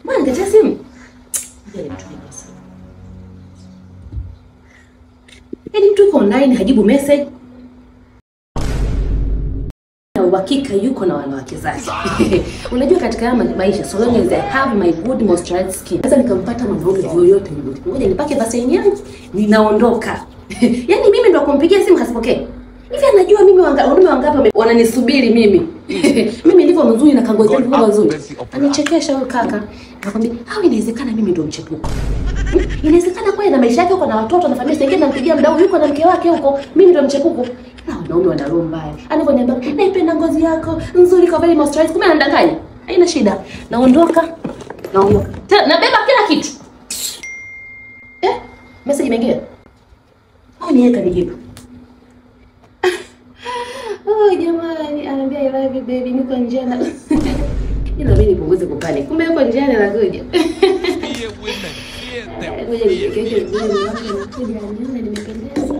Mbona nikatia simu? Ngoja nimtumie simu. Yaani mtu yuko online hajibu message. Na uhakika yuko na wanawake zake. Unajua katika haya maisha, so long as I have my good moisturized skin, sasa nikampata mwanaume yoyote yule. Ngoja nipake vaseline yangu, ninaondoka. Yaani mimi ndo kumpigia simu hasipokee. Hivi anajua mimi wanaume wangapi wananisubiri mimi. Mimi nilivyo mzuri na kangozi yangu kwa nzuri. Anichekesha huyo kaka. Nakwambia, "Au inawezekana mimi ndo mchepuko?" Inawezekana kweli na maisha yake huko na watoto na familia nyingine, nampigia mdau yuko na mke wake huko, mimi ndo mchepuko. Na wanaume wana roho mbaya. Anavyoniambia, "Naipenda ngozi yako, nzuri kwa very moisturized." Kumbe anadanganya. Haina shida. Naondoka. Naondoka. Tena nabeba kila kitu. Message imeingia. Au ni yeye kanijibu. Oh jamani, anambia I love you baby, niko njiani. Ila mimi nipunguze kupanic. Kumbe yuko njiani anakuja. Fear women, fear them, Ngoja fear, nijikeke fear. vizuri, anakuja anione nimependeza.